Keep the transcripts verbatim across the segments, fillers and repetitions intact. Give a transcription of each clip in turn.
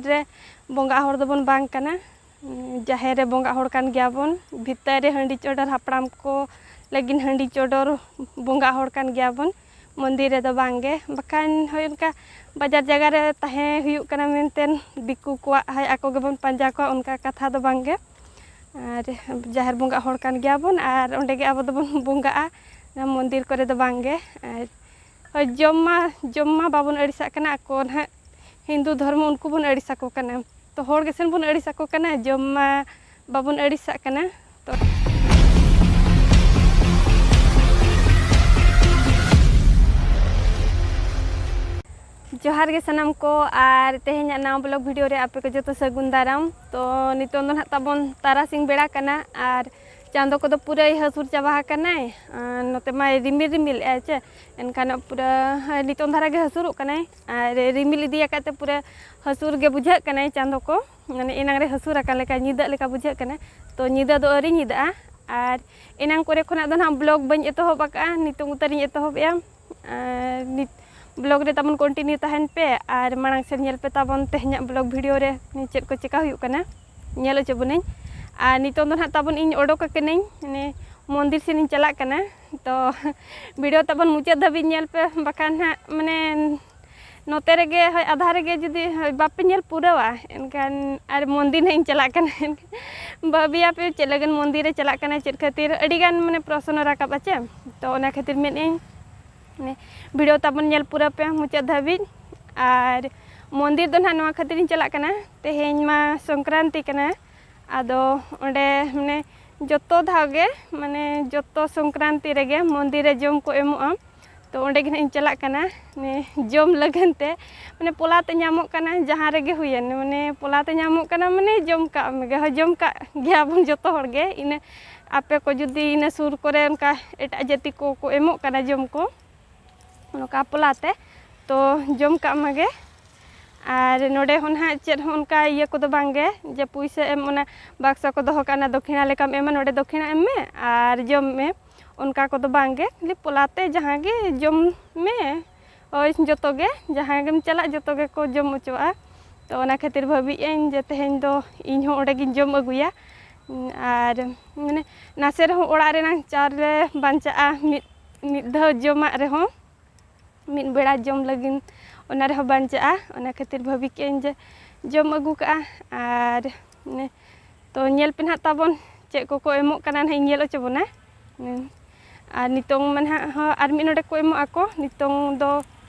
ᱨᱮ ᱵᱚᱸᱜᱟ ᱦᱚᱲ ᱫᱚᱵᱚᱱ ᱵᱟᱝ ᱠᱟᱱᱟ᱾ ᱡᱟᱦᱮᱨ ᱨᱮ ᱵᱚᱸᱜᱟ ᱦᱚᱲ ᱠᱟᱱ ᱜᱮᱭᱟ ᱵᱚᱱ, ᱵᱷᱤᱛᱟᱹᱨ ᱨᱮ ᱦᱟᱺᱰᱤ ᱪᱚᱰᱚᱨ, ᱦᱟᱯᱲᱟᱢ ᱠᱚ ᱞᱟᱹᱜᱤᱫ ᱦᱟᱺᱰᱤ ᱪᱚᱰᱚᱨ ᱵᱚᱸᱜᱟ ᱦᱚᱲ ᱠᱟᱱ ᱜᱮᱭᱟ ᱵᱚᱱ, ᱢᱚᱱᱫᱤᱨ ᱨᱮᱫᱚ ᱵᱟᱝ ᱜᱮ᱾ ᱵᱟᱠᱷᱟᱱ ᱦᱳᱭ ᱚᱱᱠᱟ ᱵᱟᱡᱟᱨ ᱡᱟᱭᱜᱟ ᱨᱮ ᱛᱟᱦᱮᱸ ᱦᱩᱭᱩᱜ ᱠᱟᱱᱟ ᱢᱮᱱᱛᱮ ᱫᱤᱠᱩ ᱠᱚᱣᱟᱜ ᱦᱳᱭ ᱟᱠᱚ ᱜᱮᱵᱚᱱ ᱯᱟᱸᱡᱟ ᱠᱚᱣᱟ, ᱚᱱᱠᱟ ᱠᱟᱛᱷᱟ ᱫᱚ ᱵᱟᱝ ᱜᱮ᱾ ᱟᱨ ᱡᱟᱦᱮᱨ ᱵᱚᱸᱜᱟ ᱦᱚᱲ ᱠᱟᱱ ᱜᱮᱭᱟ ᱵᱚᱱ, ᱟᱨ ᱚᱸᱰᱮ ᱜᱮ ᱟᱵᱚ ᱫᱚᱵᱚᱱ ᱵᱚᱸᱜᱟᱜᱼᱟ, ᱚᱱᱟ ᱢᱚᱱᱫᱤᱨ ᱠᱚᱨᱮ ᱫᱚ ᱵᱟᱝ ᱜᱮ᱾ ᱟᱨ ᱦᱳᱭ, ᱡᱚᱢ ᱢᱟ, ᱡᱚᱢ ᱢᱟ ᱵᱟᱵᱚᱱ ᱟᱹᱲᱤᱥᱟᱜ ᱠᱟᱱᱟ, ᱟᱠᱚ ᱱᱟᱦᱟᱜ ᱦᱤᱱᱫᱩ ᱫᱷᱚᱨᱢᱚ ᱩᱱᱠᱩ ᱵᱚᱱ ᱟᱹᱲᱤᱥ ᱟᱠᱚ ᱠᱟᱱᱟ᱾ ᱛᱚ ᱦᱚᱲ ᱜᱮᱥᱮᱱ ᱵᱚᱱ ᱟᱹᱲᱤᱥ ᱟᱠᱚ ᱠᱟᱱᱟ, ᱡᱚᱢ ᱢᱟ ᱵᱟᱵᱚᱱ ᱟᱹᱲᱤᱥᱟᱜ ᱠᱟᱱᱟ᱾ ᱛᱚ ᱡᱚᱦᱟᱨ ᱜᱮ ᱥᱟᱱᱟᱢ ᱠᱚ, ᱟᱨ ᱛᱮᱦᱮᱧᱟᱜ ᱱᱟᱣᱟ vlog video ᱨᱮ ᱟᱯᱮ ᱠᱚ ᱡᱚᱛᱚ ᱥᱟᱹᱜᱩᱱ ᱫᱟᱨᱟᱢ᱾ ᱛᱚ ᱱᱤᱛᱚᱝ ᱫᱚ ᱱᱟᱦᱟᱜ ᱛᱟᱵᱚᱱ ᱛᱟᱨᱟᱥᱤᱧ ᱵᱮᱲᱟ ᱠᱟᱱᱟ, ᱟᱨ ᱪᱟᱸᱫᱚ ᱠᱚᱫᱚ ᱯᱩᱨᱟᱹᱭ ᱦᱟᱹᱥᱩᱨ ᱪᱟᱵᱟ ᱟᱠᱟᱱᱟᱭ᱾ ᱟᱨ ᱱᱚᱛᱮ ᱢᱟᱭ ᱨᱤᱢᱤᱞ ᱨᱤᱢᱤᱞ ᱮᱫᱟᱭ ᱪᱮ, ᱮᱱᱠᱷᱟᱱ ᱯᱩᱨᱟᱹ, ᱦᱮᱸ, ᱱᱤᱛᱚᱝ ᱫᱷᱟᱨᱟ ᱜᱮ ᱦᱟᱹᱥᱩᱨᱚᱜ ᱠᱟᱱᱟᱭ, ᱟᱨ ᱨᱤᱢᱤᱞ ᱤᱫᱤ ᱟᱠᱟᱫ ᱛᱮ ᱯᱩᱨᱟᱹ ᱦᱟᱹᱥᱩᱨ ᱜᱮ ᱵᱩᱡᱷᱟᱹᱜ ᱠᱟᱱᱟᱭ ᱪᱟᱸᱫᱚ ᱠᱚ, ᱢᱟᱱᱮ ᱮᱱᱟᱝ ᱨᱮ ᱦᱟᱹᱥᱩᱨ ᱟᱠᱟᱱ ᱞᱮᱠᱟ, ᱧᱤᱫᱟᱹᱜ ᱞᱮᱠᱟ ᱵᱩᱡᱷᱟᱹᱜ ᱠᱟᱱᱟ᱾ ᱛᱚ ᱧᱤᱫᱟᱹ ᱫᱚ ᱟᱹᱣᱨᱤ ᱧᱤᱫᱟᱹᱜᱼᱟ, ᱟᱨ ᱮᱱᱟᱝ ᱠᱚᱨᱮ ᱠᱷᱚᱱᱟᱜ ᱫᱚ ᱱᱟᱦᱟᱜ vlog ᱵᱟᱹᱧ ᱮᱛᱚᱦᱚᱵ ᱟᱠᱟᱫᱼᱟ, ᱱᱤᱛᱚᱝ ᱩᱛᱟᱹᱨᱤᱧ ᱮᱛᱚᱦᱚᱵᱮᱜᱼᱟ᱾ ᱟᱨ ᱱᱤᱛ vlog ᱨᱮ ᱛᱟᱵᱚᱱ continue ᱛᱟᱦᱮᱱ ᱯᱮ, ᱟᱨ ᱢᱟᱲᱟᱝ ᱥᱮᱫ ᱧᱮᱞ ᱯᱮ ᱛᱟᱵᱚᱱ ᱛᱮᱦᱮᱧᱟᱜ vlog video ᱨᱮ ᱪᱮᱫ ᱠᱚ ᱪᱮᱠᱟ ᱦᱩᱭᱩᱜ ᱠᱟᱱᱟ, ᱧᱮᱞ ᱦᱚᱪᱚ ᱵᱚᱱᱟᱹᱧ᱾ ᱟᱨ ᱱᱤᱛᱚᱝ ᱫᱚ ᱱᱟᱦᱟᱜ ᱛᱟᱵᱚᱱ ᱤᱧ ᱚᱰᱚᱠ ᱟᱠᱟᱱᱟᱹᱧ, ᱢᱟᱱᱮ ᱢᱚᱱᱫᱤᱨ ᱥᱮᱫ ᱤᱧ ᱪᱟᱞᱟᱜ ᱠᱟᱱᱟ᱾ ᱛᱚ video ᱛᱟᱵᱚᱱ ᱢᱩᱪᱟᱹᱫ ᱫᱷᱟᱹᱵᱤᱡ ᱧᱮᱞ ᱯᱮ, ᱵᱟᱠᱷᱟᱱ ᱱᱟᱦᱟᱜ ᱢᱟᱱᱮ ᱱᱚᱛᱮ ᱨᱮᱜᱮ ᱦᱳᱭ ᱟᱫᱷᱟ ᱨᱮᱜᱮ ᱡᱩᱫᱤ ᱦᱳᱭ ᱵᱟᱯᱮ ᱧᱮᱞ ᱯᱩᱨᱟᱹᱣᱟ, ᱮᱱᱠᱷᱟᱱ ᱟᱨ ᱢᱚᱱᱫᱤᱨ ᱱᱟᱦᱟᱜ ᱤᱧ ᱪᱟᱞᱟᱜ ᱠᱟᱱᱟ᱾ ᱮᱱᱠᱷᱟᱱ ᱵᱷᱟᱹᱵᱤᱭᱟᱯᱮ ᱪᱮᱫ ᱞᱟᱹᱜᱤᱫ ᱢᱚᱱᱫᱤᱨ ᱨᱮ ᱪᱟᱞᱟᱜ ᱠᱟᱱᱟ, ᱪᱮᱫ ᱠᱷᱟᱹᱛᱤᱨ, ᱟᱹᱰᱤᱜᱟᱱ ᱢᱟᱱᱮ ᱯᱨᱚᱥᱱᱚ ᱨᱟᱠᱟᱵᱼᱟ ᱪᱮ᱾ ᱛᱚ ᱚᱱᱟ ᱠᱷᱟᱹᱛᱤᱨ ᱢᱮᱱᱮᱫ ᱟᱹᱧ, ᱢᱟᱱᱮ video ᱛᱟᱵᱚᱱ ᱧᱮᱞ ᱯᱩᱨᱟᱹᱣ ᱯᱮ ᱢᱩᱪᱟᱹᱫ ᱫᱷᱟᱹᱵᱤᱡ᱾ ᱟᱨ ᱢᱚᱱᱫᱤᱨ ᱫᱚ ᱱᱟᱦᱟᱜ ᱱᱚᱣᱟ ᱠᱷᱟᱹᱛᱤᱨ ᱤᱧ ᱪᱟᱞᱟᱜ ᱠᱟᱱᱟ, ᱛᱮᱦᱮᱧ ᱢᱟ ᱥᱚᱝᱠᱨᱟᱱᱛᱤ ᱠᱟᱱᱟ, ᱟᱫᱚ ᱚᱸᱰᱮ ᱢᱟᱱᱮ ᱡᱚᱛᱚ ᱫᱷᱟᱣ ᱜᱮ, ᱢᱟᱱᱮ ᱡᱚᱛᱚ ᱥᱚᱝᱠᱨᱟᱱᱛᱤ ᱨᱮᱜᱮ ᱢᱚᱱᱫᱤᱨ ᱨᱮ ᱡᱚᱢ ᱠᱚ ᱮᱢᱚᱜᱼᱟ᱾ ᱛᱚ ᱚᱸᱰᱮ ᱜᱮ ᱱᱟᱦᱟᱜ ᱤᱧ ᱪᱟᱞᱟᱜ ᱠᱟᱱᱟ, ᱢᱟᱱᱮ ᱡᱚᱢ ᱞᱟᱹᱜᱤᱫ ᱛᱮ, ᱢᱟᱱᱮ ᱯᱚᱞᱟ ᱛᱮ ᱧᱟᱢᱚᱜ ᱠᱟᱱᱟ, ᱡᱟᱦᱟᱸ ᱨᱮᱜᱮ ᱦᱩᱭᱮᱱ, ᱢᱟᱱᱮ ᱯᱚᱞᱟ ᱛᱮ ᱧᱟᱢᱚᱜ ᱠᱟᱱᱟ, ᱢᱟᱱᱮ ᱡᱚᱢ ᱠᱟᱜ ᱢᱮᱜᱮ, ᱦᱳᱭ ᱡᱚᱢ ᱠᱟᱜ ᱜᱮᱭᱟ ᱵᱚᱱ ᱡᱚᱛᱚ ᱦᱚᱲ ᱜᱮ᱾ ᱤᱱᱟᱹ ᱟᱯᱮ ᱠᱚ ᱡᱩᱫᱤ ᱤᱱᱟᱹ ᱥᱩᱨ ᱠᱚᱨᱮ ᱚᱱᱠᱟ ᱮᱴᱟᱜ ᱡᱟᱹᱛᱤ ᱠᱚ ᱠᱚ ᱮᱢᱚᱜ ᱠᱟᱱᱟ ᱡᱚᱢ ᱠᱚ, ᱱᱚᱝᱠᱟ ᱯᱚᱞᱟ ᱛᱮ, ᱛᱚ ᱡᱚᱢ ᱠᱟᱜ ᱢᱟᱜᱮ᱾ ᱟᱨ ᱱᱚᱰᱮ ᱦᱚᱸ ᱱᱟᱦᱟᱜ ᱪᱮᱫ ᱦᱚᱸ ᱚᱱᱠᱟ ᱤᱭᱟᱹ ᱠᱚᱫᱚ ᱵᱟᱝ ᱜᱮ, ᱡᱮ ᱯᱩᱭᱥᱟᱹ ᱮᱢ, ᱚᱱᱟ ᱵᱟᱠᱥᱚ ᱠᱚ ᱫᱚᱦᱚ ᱠᱟᱜᱼᱟ, ᱚᱱᱟ ᱫᱚᱠᱷᱤᱱᱟ ᱞᱮᱠᱟᱢ ᱮᱢᱟ, ᱱᱚᱰᱮ ᱫᱚᱠᱷᱤᱱᱟ ᱮᱢ ᱢᱮ ᱟᱨ ᱡᱚᱢ ᱢᱮ, ᱚᱱᱠᱟ ᱠᱚᱫᱚ ᱵᱟᱝ ᱜᱮ᱾ ᱠᱷᱟᱹᱞᱤ ᱯᱚᱞᱟ ᱛᱮ ᱡᱟᱦᱟᱸ ᱜᱮ ᱡᱚᱢ ᱢᱮ, ᱳᱭ ᱡᱚᱛᱚ ᱜᱮ, ᱡᱟᱦᱟᱸ ᱜᱮᱢ ᱪᱟᱞᱟᱜ ᱡᱚᱛᱚ ᱜᱮᱠᱚ ᱡᱚᱢ ᱦᱚᱪᱚᱣᱟᱜᱼᱟ᱾ ᱛᱚ ᱚᱱᱟ ᱠᱷᱟᱹᱛᱤᱨ ᱵᱷᱟᱹᱵᱤᱭᱮᱫ ᱟᱹᱧ ᱡᱮ ᱛᱮᱦᱮᱧ ᱫᱚ ᱤᱧ ᱦᱚᱸ ᱚᱸᱰᱮ ᱜᱤᱧ ᱡᱚᱢ ᱟᱹᱜᱩᱭᱟ᱾ ᱟᱨ ᱢᱟᱱᱮ ᱱᱟᱥᱮ ᱨᱮᱦᱚᱸ ᱚᱲᱟᱜ ᱨᱮᱱᱟᱝ ᱪᱟᱣᱞᱮ ᱵᱟᱧᱪᱟᱜᱼᱟ, ᱢᱤᱫ ᱢᱤᱫ ᱫᱷᱟᱣ ᱡᱚᱢᱟᱜ ᱨᱮᱦᱚᱸ, ᱢᱤᱫ ᱵᱮᱲᱟ ᱡᱚᱢ ᱞᱟᱹᱜᱤᱫ ᱚᱱᱟ ᱨᱮᱦᱚᱸ ᱵᱟᱧᱪᱟᱜᱼᱟ᱾ ᱚᱱᱟ ᱠᱷᱟᱹᱛᱤᱨ ᱵᱷᱟᱹᱵᱤ ᱠᱮᱫ ᱟᱹᱧ ᱡᱮ ᱡᱚᱢ ᱟᱹᱜᱩ ᱠᱟᱜᱼᱟ᱾ ᱟᱨ ᱢᱟᱱᱮ ᱛᱚ ᱧᱮᱞ ᱯᱮ ᱱᱟᱦᱟᱜ ᱛᱟᱵᱚᱱ ᱪᱮᱫ ᱠᱚᱠᱚ ᱮᱢᱚᱜ ᱠᱟᱱᱟ ᱱᱟᱦᱟᱜ ᱤᱧ ᱧᱮᱞ ᱦᱚᱪᱚ ᱵᱚᱱᱟ᱾ ᱦᱩᱸ᱾ ᱟᱨ ᱱᱤᱛᱚᱝ ᱢᱟ ᱱᱟᱦᱟᱜ ᱦᱚᱸ ᱟᱨ ᱢᱤᱫ ᱱᱚᱰᱮ ᱠᱚ ᱮᱢᱚᱜ ᱟᱠᱚ, ᱱᱤᱛᱚᱝ ᱫᱚ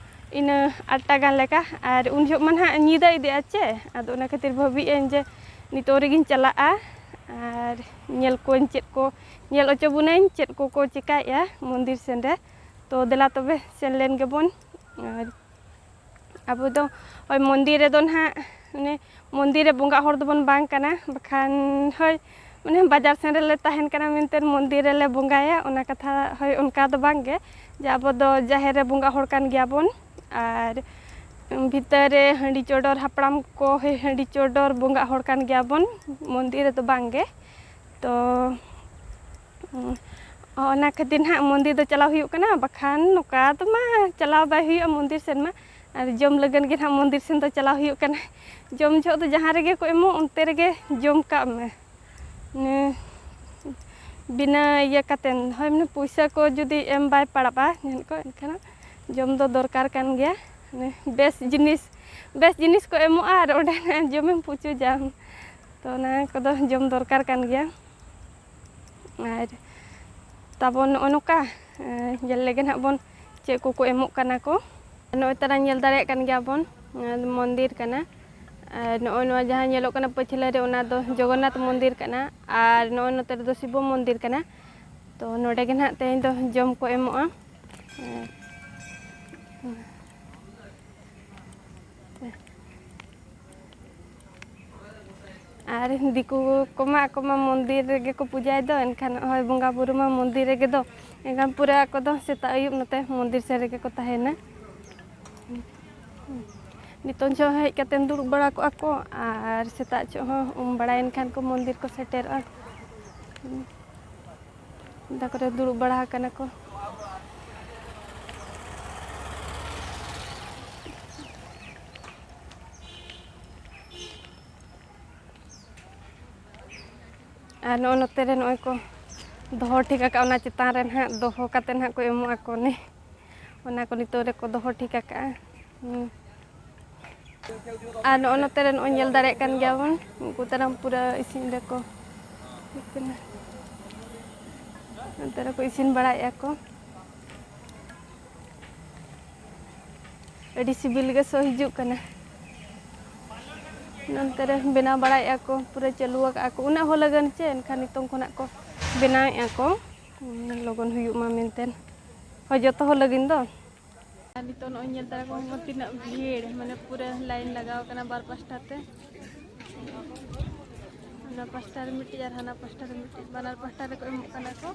ᱤᱱᱟᱹ ᱟᱴ ᱴᱟ ᱜᱟᱱ ᱞᱮᱠᱟ, ᱟᱨ ᱩᱱ ᱡᱚᱦᱚᱜ ᱢᱟ ᱱᱟᱦᱟᱜ ᱧᱤᱫᱟᱹ ᱤᱫᱤᱜᱼᱟ ᱪᱮ, ᱟᱫᱚ ᱚᱱᱟ ᱠᱷᱟᱹᱛᱤᱨ ᱵᱷᱟᱹᱵᱤᱭᱮᱫ ᱟᱹᱧ ᱡᱮ ᱱᱤᱛᱚᱝ ᱨᱮᱜᱤᱧ ᱪᱟᱞᱟᱜᱼᱟ ᱟᱨ ᱧᱮᱞ ᱠᱚᱣᱟᱹᱧ ᱪᱮᱫ ᱠᱚ, ᱧᱮᱞ ᱦᱚᱪᱚ ᱵᱚᱱᱟᱹᱧ ᱪᱮᱫ ᱠᱚᱠᱚ ᱪᱮᱠᱟᱭᱮᱫᱼᱟ ᱢᱚᱱᱫᱤᱨ ᱥᱮᱱ ᱨᱮ᱾ ᱛᱚ ᱫᱮᱞᱟ ᱛᱚᱵᱮ ᱥᱮᱱ ᱞᱮᱱ ᱜᱮᱵᱚᱱ᱾ ᱟᱨ ᱟᱵᱚ ᱫᱚ ᱦᱳᱭ ᱢᱚᱱᱫᱤᱨ ᱨᱮᱫᱚ ᱱᱟᱦᱟᱜ ᱢᱟᱱᱮ ᱢᱚᱱᱫᱤᱨ ᱨᱮ ᱵᱚᱸᱜᱟᱜ ᱦᱚᱲ ᱫᱚᱵᱚᱱ ᱵᱟᱝ ᱠᱟᱱᱟ, ᱵᱟᱠᱷᱟᱱ ᱦᱳᱭ ᱢᱟᱱᱮ ᱵᱟᱡᱟᱨ ᱥᱮᱱ ᱨᱮᱞᱮ ᱛᱟᱦᱮᱱ ᱠᱟᱱᱟ ᱢᱮᱱᱛᱮ ᱢᱚᱱᱫᱤᱨ ᱨᱮᱞᱮ ᱵᱚᱸᱜᱟᱭᱟ, ᱚᱱᱟ ᱠᱟᱛᱷᱟ ᱦᱳᱭ ᱚᱱᱠᱟ ᱫᱚ ᱵᱟᱝ ᱜᱮ, ᱡᱮ ᱟᱵᱚ ᱫᱚ ᱡᱟᱦᱮᱨ ᱨᱮ ᱵᱚᱸᱜᱟᱜ ᱦᱚᱲ ᱠᱟᱱ ᱜᱮᱭᱟᱵᱚᱱ᱾ ᱟᱨ ᱵᱷᱤᱛᱟᱹᱨ ᱨᱮ ᱦᱟᱺᱰᱤ ᱪᱚᱰᱚᱨ, ᱦᱟᱯᱲᱟᱢ ᱠᱚ ᱦᱳᱭ ᱦᱟᱺᱰᱤ ᱪᱚᱰᱚᱨ ᱵᱚᱸᱜᱟᱜ ᱦᱚᱲ ᱠᱟᱱ ᱜᱮᱭᱟᱵᱚᱱ, ᱢᱚᱱᱫᱤᱨ ᱨᱮᱫᱚ ᱵᱟᱝ ᱜᱮ᱾ ᱛᱚ ᱚᱱᱟ ᱠᱷᱟᱹᱛᱤᱨ ᱱᱟᱦᱟᱜ ᱢᱚᱱᱫᱤᱨ ᱫᱚ ᱪᱟᱞᱟᱣ ᱦᱩᱭᱩᱜ ᱠᱟᱱᱟ, ᱵᱟᱠᱷᱟᱱ ᱱᱚᱝᱠᱟ ᱫᱚ ᱢᱟ ᱪᱟᱞᱟᱣ ᱵᱟᱭ ᱦᱩᱭᱩᱜᱼᱟ ᱢᱚᱱᱫᱤᱨ ᱥᱮᱱ ᱢᱟ᱾ ᱟᱨ ᱡᱚᱢ ᱞᱟᱹᱜᱤᱫ ᱜᱮ ᱱᱟᱦᱟᱜ ᱢᱚᱱᱫᱤᱨ ᱥᱮᱱ ᱫᱚ ᱪᱟᱞᱟᱣ ᱦᱩᱭᱩᱜ ᱠᱟᱱᱟ᱾ ᱡᱚᱢ ᱡᱚᱦᱚᱜ ᱫᱚ ᱡᱟᱦᱟᱸ ᱨᱮᱜᱮ ᱠᱚ ᱮᱢᱚᱜ, ᱚᱱᱛᱮ ᱨᱮᱜᱮ ᱡᱚᱢ ᱠᱟᱜ ᱢᱮ᱾ ᱢᱟᱱᱮ ᱵᱤᱱᱟᱹ ᱤᱭᱟᱹ ᱠᱟᱛᱮᱱ, ᱦᱳᱭ ᱢᱟᱱᱮ ᱯᱩᱭᱥᱟᱹ ᱠᱚ ᱡᱩᱫᱤ ᱮᱢ ᱵᱟᱭ ᱯᱟᱲᱟᱜᱼᱟ ᱡᱟᱦᱟᱱ ᱠᱚ, ᱮᱱᱠᱷᱟᱱ ᱡᱚᱢ ᱫᱚ ᱫᱚᱨᱠᱟᱨ ᱠᱟᱱ ᱜᱮᱭᱟ᱾ ᱢᱟᱱᱮ ᱵᱮᱥ ᱡᱤᱱᱤᱥ, ᱵᱮᱥ ᱡᱤᱱᱤᱥ ᱠᱚ ᱮᱢᱚᱜᱼᱟ ᱟᱨ ᱚᱸᱰᱮ ᱱᱟᱜ ᱡᱚᱢᱮᱢ ᱯᱩᱪᱩᱡᱟᱢ, ᱛᱚ ᱚᱱᱟ ᱠᱚᱫᱚ ᱡᱚᱢ ᱫᱚᱨᱠᱟᱨ ᱠᱟᱱ ᱜᱮᱭᱟ᱾ ᱟᱨ ᱛᱟᱵᱚᱱ ᱱᱚᱜᱼᱚ ᱱᱚᱝᱠᱟ, ᱮᱸ, ᱧᱮᱞ ᱞᱮᱜᱮ ᱱᱟᱦᱟᱜ ᱵᱚᱱ ᱪᱮᱫ ᱠᱚᱠᱚ ᱮᱢᱚᱜ ᱠᱟᱱᱟ ᱠᱚ᱾ ᱱᱚᱜᱼᱚᱭ ᱛᱟᱨᱟ ᱧᱮᱞ ᱫᱟᱲᱮᱭᱟᱜ ᱠᱟᱱ ᱜᱮᱭᱟ ᱵᱚᱱ, ᱮᱸ, ᱢᱚᱱᱫᱤᱨ ᱠᱟᱱᱟ᱾ ᱟᱨ ᱱᱚᱜᱼᱚᱭ ᱱᱚᱣᱟ ᱡᱟᱦᱟᱸ ᱧᱮᱞᱚᱜ ᱠᱟᱱᱟ ᱯᱟᱹᱪᱷᱞᱟᱹ ᱨᱮ, ᱚᱱᱟ ᱫᱚ ᱡᱚᱜᱚᱱᱱᱟᱛᱷ ᱢᱚᱱᱫᱤᱨ ᱠᱟᱱᱟ᱾ ᱟᱨ ᱱᱚᱜᱼᱚᱭ ᱱᱚᱛᱮ ᱨᱮᱫᱚ ᱥᱤᱵᱚ ᱢᱚᱱᱫᱤᱨ ᱠᱟᱱᱟ᱾ ᱛᱚ ᱱᱚᱰᱮ ᱜᱮ ᱱᱟᱦᱟᱜ ᱛᱮᱦᱮᱧ ᱫᱚ ᱡᱚᱢ ᱠᱚ ᱮᱢᱚᱜᱼᱟ᱾ ᱟᱨ ᱟᱨ ᱫᱤᱠᱩ ᱠᱚᱢᱟ ᱟᱠᱚ ᱢᱟ ᱢᱚᱱᱫᱤᱨ ᱨᱮᱜᱮ ᱠᱚ ᱯᱩᱡᱟᱭ ᱫᱚ, ᱮᱱᱠᱷᱟᱱ ᱱᱚᱜᱼᱚᱭ ᱵᱚᱸᱜᱟ ᱵᱩᱨᱩ ᱢᱟ ᱢᱚᱱᱫᱤᱨ ᱨᱮᱜᱮ ᱫᱚ᱾ ᱮᱱᱠᱷᱟᱱ ᱯᱩᱨᱟᱹ ᱟᱠᱚ ᱫᱚ ᱥᱮᱛᱟᱜ ᱟᱹᱭᱩᱵ ᱱᱚᱛᱮ ᱢᱚᱱᱫᱤᱨ ᱥᱮᱫ ᱨᱮᱜᱮ ᱠᱚ ᱛᱟᱦᱮᱱᱟ᱾ ᱱᱤᱛᱚᱝ ᱡᱚᱦᱚᱜ ᱦᱮᱡ ᱠᱟᱛᱮ ᱫᱩᱲᱩᱵ ᱵᱟᱲᱟ ᱠᱚᱜᱼᱟ ᱠᱚ, ᱟᱨ ᱥᱮᱛᱟᱜ ᱡᱚᱦᱚᱜ ᱦᱚᱸ ᱩᱢ ᱵᱟᱲᱟᱭᱮᱱ ᱠᱷᱟᱱ ᱠᱚ ᱢᱚᱱᱫᱤᱨ ᱠᱚ ᱥᱮᱴᱮᱨᱚᱜᱼᱟ᱾ ᱚᱱᱟ ᱠᱚᱨᱮ ᱫᱩᱲᱩᱵ ᱵᱟᱲᱟ ᱟᱠᱟᱱᱟ ᱠᱚ᱾ ᱟᱨ ᱱᱚᱜᱼᱚᱭ ᱱᱚᱛᱮ ᱨᱮ ᱱᱚᱜᱼᱚᱭ ᱠᱚ ᱫᱚᱦᱚ ᱴᱷᱤᱠ ᱟᱠᱟᱫ, ᱚᱱᱟ ᱪᱮᱛᱟᱱ ᱨᱮ ᱱᱟᱦᱟᱜ ᱫᱚᱦᱚ ᱠᱟᱛᱮ ᱱᱟᱦᱟᱜ ᱠᱚ ᱮᱢᱚᱜ ᱟᱠᱚ ᱱᱮ᱾ ᱚᱱᱟ ᱠᱚ ᱱᱤᱛᱚᱜ ᱨᱮᱠᱚ ᱫᱚᱦᱚ ᱴᱷᱤᱠ ᱟᱠᱟᱫᱼᱟ᱾ ᱦᱩᱸ᱾ ᱟᱨ ᱱᱚᱜᱼᱚᱭ ᱱᱚᱛᱮ ᱨᱮ ᱱᱚᱜᱼᱚᱭ ᱧᱮᱞ ᱫᱟᱲᱮᱭᱟᱜ ᱠᱟᱱ ᱜᱮᱭᱟ ᱵᱚᱱ, ᱩᱱᱠᱩ ᱛᱟᱭᱱᱚᱢ ᱯᱩᱨᱟᱹ ᱤᱥᱤᱱ ᱨᱮᱠᱚ ᱦᱩᱭᱩᱜ ᱠᱟᱱᱟ᱾ ᱱᱚᱛᱮ ᱨᱮᱠᱚ ᱤᱥᱤᱱ ᱵᱟᱲᱟᱭᱮᱫᱼᱟ ᱠᱚ᱾ ᱟᱹᱰᱤ ᱥᱤᱵᱤᱞ ᱜᱮ ᱥᱚ ᱦᱤᱡᱩᱜ ᱠᱟᱱᱟ᱾ ᱱᱚᱱᱛᱮ ᱨᱮ ᱵᱮᱱᱟᱣ ᱵᱟᱲᱟᱭᱮᱫᱼᱟ ᱠᱚ, ᱯᱩᱨᱟᱹ ᱪᱟᱹᱞᱩ ᱟᱠᱟᱫᱼᱟ ᱠᱚ᱾ ᱩᱱᱟᱹᱜ ᱦᱚᱸ ᱞᱟᱹᱜᱤᱫ ᱪᱮ, ᱮᱱᱠᱷᱟᱱ ᱱᱤᱛᱚᱝ ᱠᱷᱚᱱᱟᱜ ᱠᱚ ᱵᱮᱱᱟᱣᱮᱫᱼᱟ ᱠᱚ, ᱞᱚᱜᱚᱱ ᱦᱩᱭᱩᱜ ᱢᱟ ᱢᱮᱱᱛᱮ᱾ ᱦᱳᱭ, ᱡᱚᱛᱚ ᱦᱚᱲ ᱞᱟᱹᱜᱤᱫ ᱫᱚ᱾ ᱟᱨ ᱱᱤᱛᱚᱜ ᱱᱚᱜᱼᱚᱭ ᱧᱮᱞ ᱫᱟᱲᱮ ᱠᱚ ᱛᱤᱱᱟᱹᱜ ᱵᱷᱤᱲ, ᱢᱟᱱᱮ ᱯᱩᱨᱟᱹ line ᱞᱟᱜᱟᱣ ᱠᱟᱱᱟ ᱵᱟᱨ ᱯᱟᱥᱴᱟ ᱛᱮ᱾ ᱚᱱᱟ ᱯᱟᱥᱴᱟ ᱨᱮ ᱢᱤᱫᱴᱤᱡ ᱟᱨ ᱦᱟᱱᱟ ᱯᱟᱥᱴᱟ ᱨᱮ ᱢᱤᱫᱴᱤᱡ, ᱵᱟᱱᱟᱨ ᱯᱟᱥᱴᱟ ᱨᱮᱠᱚ ᱮᱢᱚᱜ ᱠᱟᱱᱟ ᱠᱚ᱾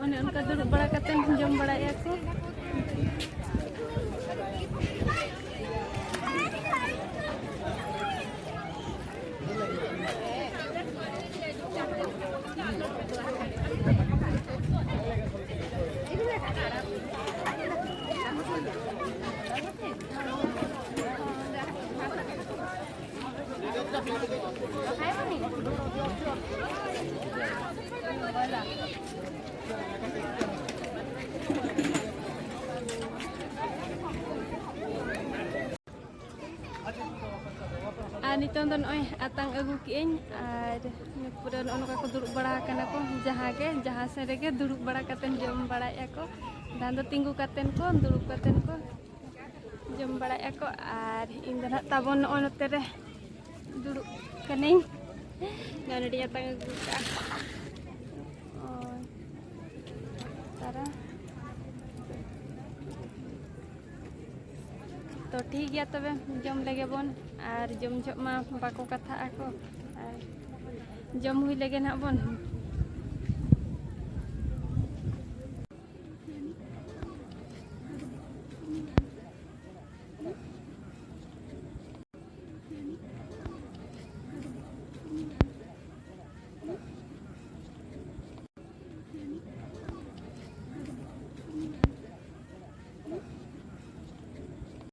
ᱚᱱᱮ ᱚᱱᱠᱟ ᱫᱩᱲᱩᱵ ᱵᱟᱲᱟ ᱠᱟᱛᱮ ᱡᱚᱢ ᱵᱟᱲᱟᱭᱮᱫᱼᱟ ᱠᱚ᱾ ᱟᱨ ᱱᱤᱛᱚᱝ ᱫᱚ ᱱᱚᱜᱼᱚᱭ ᱟᱛᱟᱝ ᱟᱹᱜᱩ ᱠᱮᱜᱼᱟᱹᱧ, ᱟᱨ ᱯᱩᱨᱟᱹ ᱱᱚᱜᱼᱚ ᱱᱚᱝᱠᱟ ᱠᱚ ᱫᱩᱲᱩᱵ ᱵᱟᱲᱟ ᱟᱠᱟᱱᱟ ᱠᱚ, ᱡᱟᱦᱟᱸ ᱜᱮ, ᱡᱟᱦᱟᱸ ᱥᱮᱫ ᱨᱮᱜᱮ ᱫᱩᱲᱩᱵ ᱵᱟᱲᱟ ᱠᱟᱛᱮᱱ ᱡᱚᱢ ᱵᱟᱲᱟᱭᱮᱫᱼᱟ ᱠᱚ᱾ ᱫᱟᱱ ᱫᱚ ᱛᱤᱸᱜᱩ ᱠᱟᱛᱮᱱ ᱠᱚ, ᱫᱩᱲᱩᱵ ᱠᱟᱛᱮᱱ ᱠᱚ᱾ ᱡᱚᱢ ᱵᱟᱲᱟᱭᱮᱫᱼᱟ ᱠᱚ ᱟᱨ ᱤᱧ ᱫᱚ ᱱᱟᱦᱟᱜ ᱛᱟᱵᱚᱱ ᱱᱚᱜᱼᱚᱭ ᱱᱚᱛᱮ ᱨᱮ ᱫᱩᱲᱩᱵ ᱠᱟᱹᱱᱟᱹᱧ᱾ ᱱᱚᱰᱮᱧ ᱟᱛᱟᱝ ᱟᱹᱜᱩ ᱠᱟᱜᱼᱟ᱾ ᱳᱭ, ᱛᱟᱨᱟ᱾ ᱛᱚ ᱴᱷᱤᱠ ᱜᱮᱭᱟ ᱛᱚᱵᱮ, ᱡᱚᱢ ᱞᱮᱜᱮ ᱵᱚᱱ᱾ ᱟᱨ ᱡᱚᱢ ᱡᱚᱦᱚᱜ ᱢᱟ ᱵᱟᱠᱚ ᱠᱟᱛᱷᱟᱜ ᱟᱠᱚ, ᱟᱨ ᱡᱚᱢ ᱦᱩᱭ ᱞᱮᱜᱮ ᱱᱟᱦᱟᱜ ᱵᱚᱱ᱾